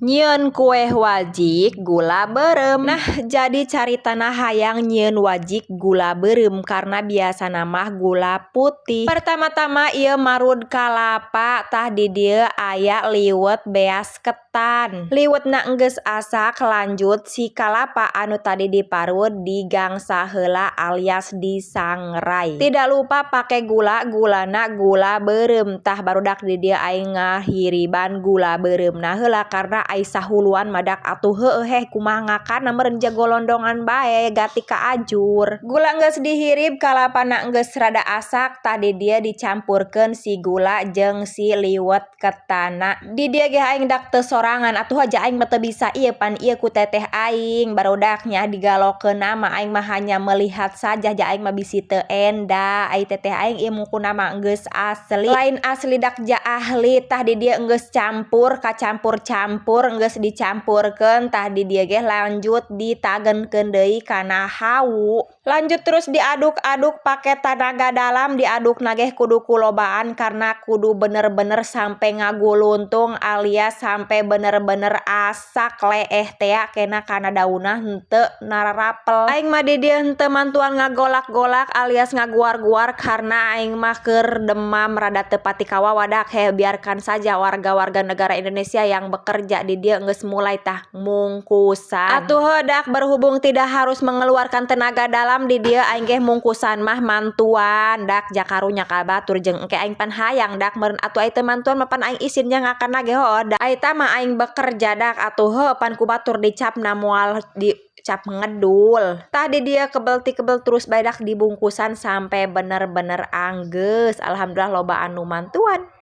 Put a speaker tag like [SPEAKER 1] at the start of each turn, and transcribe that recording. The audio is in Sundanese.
[SPEAKER 1] Nyieun kue wajik gula beureum. Nah, jadi caritana hayang nyieun wajik gula beureum karena biasana mah gula putih. Pertama-tama ieu marud kalapa, tah di dieu aya liwet beas ketan. Liwetna enggeus asak, lanjut si kalapa anu tadi diparut digangsa heula alias disangrai. Tidak lupa pake gula, gulana gula beureum. Tah, barudak, di dieu aing ngahiriban gula beureumna heula karena ai sahuluan mah dak atuh heueuh heh kumaha ngakanna meureun jagolondongan bae gati ka ajur. Gula geus dihirib, kalapana geus rada asak, tah di dieu dicampurkeun si gula jeung si liwet ketanna. Di dieu ge aing dak teu sorangan atuh, aja aing mah teu bisa ieu, pan ieu ku teteh aing, barudak nya, digalokeunna mah aing mah hanya melihat saja, ja aing mah bisi teu enda. Ai teteh aing ieu mukuna mah geus asli. Lain asli dak ja ahli. Tah, di dieu geus campur kacampur-campur, geus dicampurkeun, tah di dieu ge lanjut ditagenkeun deui kana hawu. Lanjut terus diaduk-aduk pake tanaga dalam, diadukna ge kudu kulobaan karena kudu bener-bener sampe ngaguluntung alias sampe bener-bener asak leeh tea kena kana daunna henteu nararapel. Aing mah di dieu henteu mantuan ngagolak-golak alias ngaguar-guar karena aing mah keur demam, rada teu pati kawawa dak heh, biarkan saja warga-warga negara Indonesia yang bekerja. Di dieu geus mulai tah mungkusan. Atuh heuh dak, berhubung tidak harus mengeluarkan tenaga dalam, di dieu aing ge mungkusan mah mantuan dak ja karunya ka batur, jeung engke aing pan hayang dak meureun atuh ai teu mantuan mah pan aing isin nya ngakanna ge heueuh da eta mah aing bekerja dak atuh heuh pan ku batur dicapna moal dicap ngedul. Tah, di dieu kebel ti kebel terus bae dak dibungkusan sampai bener-bener anggeus. Alhamdulillah loba anu mantuan.